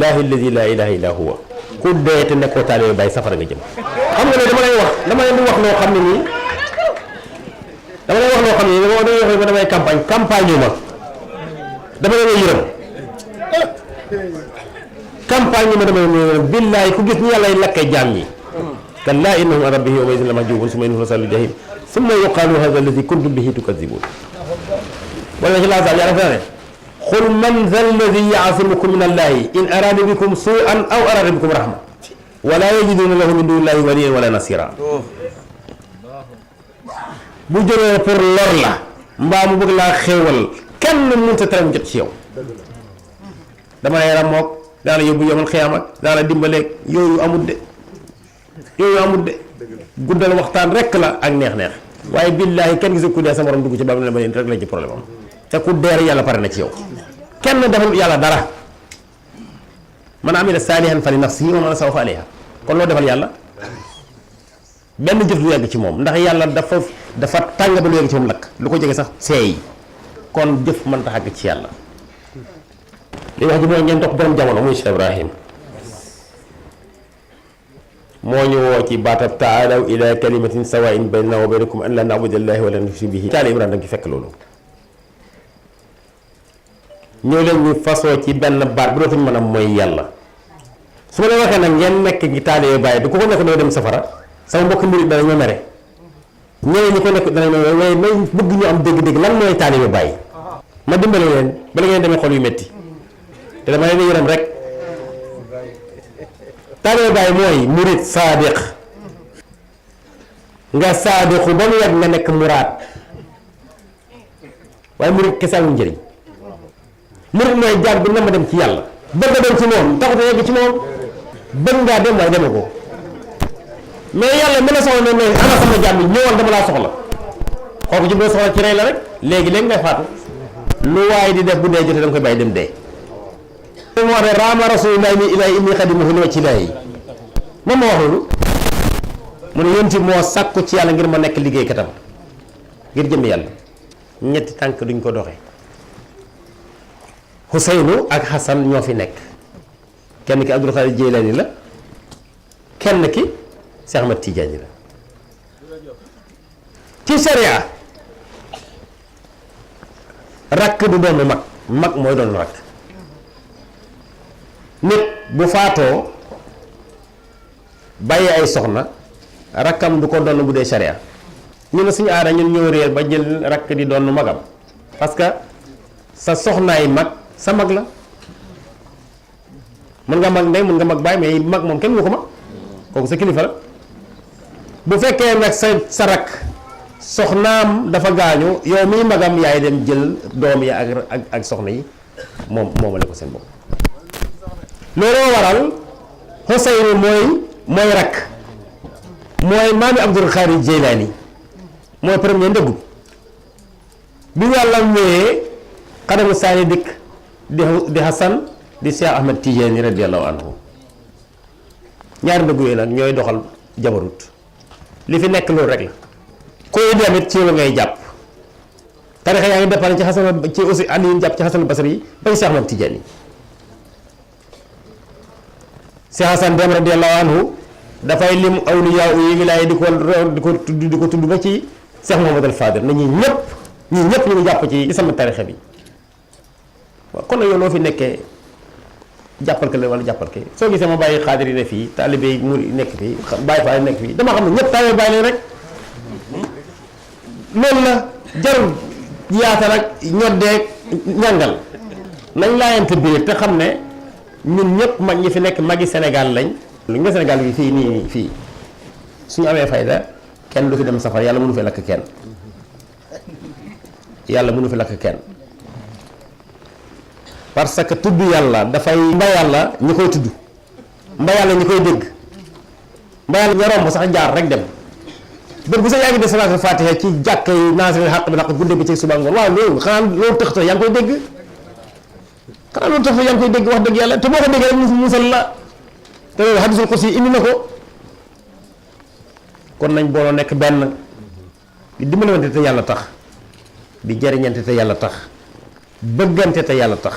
laahi alladi laa ilaaha illaa huwa ku dee te nekkoo taalibe Baye safara nga jëm. xam nga ne dama leen di wax loo xam ne nii damay campagne yu ma dama leen a yërëm campagne yu ma dama leen a yërëm billaahi ku gis ni yàlla y lakkee jaam ñi kallaa innahum an rabbihim yawma idin la mahjuubuun summa innahum lasaalul jahiim summa yuqaalu haadha alladi kuntum bihi tukazzibuun wala ci laasaal yàlla fa ne qul man dha alladi yaasimukum min allahi in araada bikum suu'an aw araada bikum rahma wala yajiduuna lahu min dunillahi waliyyan wala nasira. bu jógee pour lor la mbaa mu bëgg laa xéewal kenn mënut a tere mu jot ci yow dama lay ramoog daa la yóbbu yomal xiyaam ak daa la dimbaleeg yooyu amut de guddal waxtaan rek la ak neex-neex waaye billaahi kenn gisul ku dee sa morom dugg ci bam ne ba rek la ci problème am te ku deer yàlla pare na ci yow kenn deful yàlla dara man amila saalihan fa li nafsihi wa man asaa fa alayha kon loo defal yàlla benn jëf du yegg ci moom ndax yàlla dafa tàng ba lu yegg ci moom lakk lu ko jege sax seey kon jëf mën ta xàgg ci yàlla li wax ji mooy ngeen topp borom jamono muy Cheikh Ibrahim moo ñu woo ci baatab taalaw ila kalimatin sawaa'in baynana wa baynakum an laa na'buda llaaha wa laa nushrika bihi taali Imraan da nga ci fekk loolu ñoo leen ñu fasoo ci benn baat bu dootuñ mën a mooy yàlla su ma leen waxee nag ngeen nekk ngi taalibe Baye bi ku ko nekk doo dem safara sama mbokk murid danañ ma mere ñeneen ñi ko nekk danañ ma mere waaye may bëgg ñu am dégg-dégg lan mooy taalibe Baye ma dimbale leen bala ngeen demee xol yu métti te dama leen yërëm rek taalibe Baye mooy murid saadiq nga saadiqu ba mu yàgg nga nekk muraad waaye murid kese amul njëriñ murid mooy jaar bi na ma dem ci yàlla bëgg a dem ci moom taxut a yegg ci moom bëgg ngaa dem waaye deme ko mais yàlla mën a soxla ne ana sama jaam bi ñëwal dama laa soxla xool ko ci boo soxla ci rey la rek léegi ngay faatu lu waaye di def bu dee jotee da nga koy bàyyi dem dee moo wax ne raama rasulillahi min ilahi inni xadimuhu li wajhi llaahi moom ma wax loolu mu ne yonti moo sàkku ci yàlla ngir ma nekk liggéey katam ngir jëm yàlla ñetti tànk duñ ko doxee Huseynu ak Hasan ñoo fi nekk kenn ki Abdul Xaadir Jeylaani la kenn ki Seex Ahmad Tijaani la ci sharia rakk du doon mag mooy doon rakk nit bu faatoo bàyyi ay soxna rakkam du ko doon bu dee sharia ñu ne suñu aada ñun ñoo réer ba jël rakk di doon magam parce que sa soxnaay mag sa mag la mën nga mag ndey mën nga mag baay mais mag moom kenn nga ko mag kooku sa kilifa la bu fekkee nag sa rakk soxnaam dafa gaañu yow miy magam yaay dem jël doom yi ak soxna yi moomale ko seen bopp looloo waral Huseynu mooy rakk mooy maami Abdul Xaadir Jeylaani mooy premier ndëggu bi yàlla ñëwee xadamu saani dikk di Hasan di Cheikh Ahmad Tijaani radiyallahu anhu ñaari ndëggu yooyu nag ñooy doxal jabarut li fi nekk loolu rek la koy demit ci yow ngay jàpp tarixa yaa ngi départ ci Hasan ci aussi Ali jàpp ci Hasan Basri yi ba ci Cheikh Ahmad Tijaani Cheikh Hasan dem radiyallahu anhu dafay lim awliyaa yi wilaaya di ko tudd ba ci Cheikh Mouhamadul Fadil na ñi ñëpp ñu ngi jàpp ci sama tarixa bi waaw kon nag yow loo fi nekkee jàppal ke la wala jàppal ke soo gisee ma bàyyi xaadir yi ne fii taalibe yi muri nekk fii bàyyi faay nekk fii dama xam ne ñëpp taalibe bàyyi leen rek loolu la jarul yaatal ak ñoddeeg ñàngal nañ laayante biir te xam ne ñun ñëpp mag ñi fi nekk magi Sénégal lañ lu nga Sénégal bi fii nii fii suñu amee fayda kenn du fi dem safar yàlla mënu fi lakk kenn parce que tudd yàlla dafay mba yàlla ñi koy tudd mba yàlla ñi koy dégg mba yàlla ña romb sax jaar rek dem bët bu sax yaa ngi def salaatul faatiha ci jàkk yi naasiril xaq bi naq guddee bi ci suba ngoon waaw loolu xanaa loolu tëx yaa ngi koy dégg wax dëgg yàlla te boo ko déggee rek musal la te loolu hadisul qudsi indi na ko kon nañ booloo nekk benn di dimbalante te yàlla tax di jariñante te yàlla tax bëggante te yàlla tax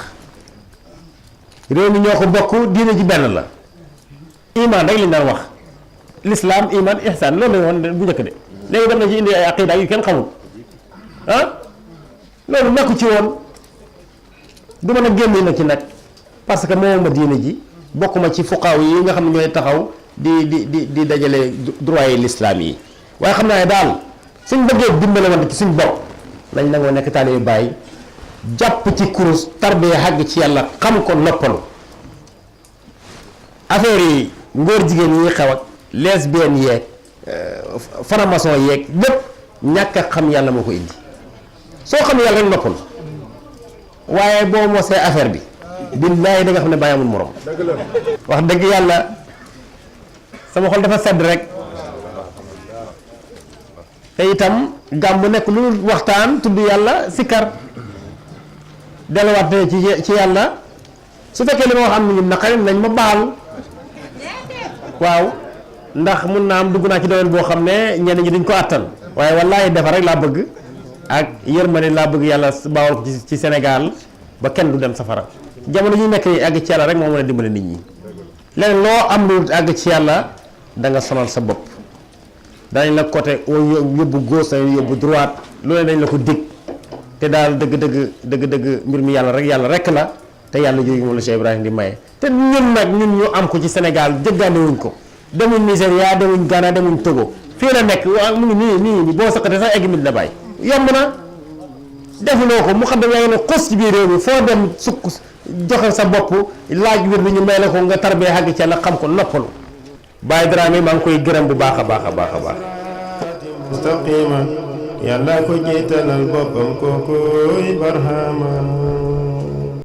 réew mi ñoo ko bokk diine ji benn la iman rek lañ daan wax l'islam iman ihsan loolu la woon bu njëkk de léegi dem na ci indi ay aqida yu kenn xamul loolu nekku ci woon du mën a génne na ci nag parce que mooma diine ji bokkuma ci fuqaaw yi nga xam ne ñooy taxaw di dajale droit yi l'islam yi waaye xam naa ne daal suñ bëggee dimbale wante ci suñ bopp nañ nangoo nekk taalibe Baay jàpp ci kurus tarbee xàgg ci yàlla xam ko noppalu affaire yi ngóor jigéen yi xew ak lesbienne yeeg franc-maçon yeeg lépp ñàkk a xam yàlla moo ko indi soo xam yàlla rek noppalu waaye boo mosee affaire bi billaahi da nga xam ne Baay amul morom wax dëgg yàlla sama xol dafa sedd rek te itam gàmmu nekk lu waxtaan tudd yàlla sikkar delluwaat ci yàlla su fekkee li ma wax am nañu naqari nañ ma baal waaw ndax mun naa am dugg naa ci domaine boo xam ne ñenn ñi dañ ko àttan waaye wallaahi defar rek laa bëgg ak yërmande laa bëgg yàlla baawal ko ci Sénégal ba kenn du dem safara jamono ñu nekk nii àgg ci yàlla rek moo mën a dimbale nit ñi léegi loo am lu àgg ci yàlla da nga sonal sa bopp danañ la côté yóbbu gauche dañ yóbbu droite loolu dañ la ko dig te daal dëgg mbir mi yàlla rek la te yàlla jooju moom la Cheikh Ibrahima di maye te ñun nag ñun ñu am ko ci Sénégal jëggaanewuñ ko demuñ Nigéria demuñ Ghana demuñ Togo fii la nekk waaw mu ngi nii boo saqatee sax egg mit na bàyyi yomb na defuloo ko mu xam ne yaa ngi ne xos ci biir réew mi foo dem sukk joxe sa bopp laaj wér bi ñu may la ko nga tarbee xàgg ci yàlla xam ko noppalu Baye Dramé maa ngi koy gërëm bu baax a baax a baax a baax mustaqima yàlla ko jiitalal boppam kookoy barhama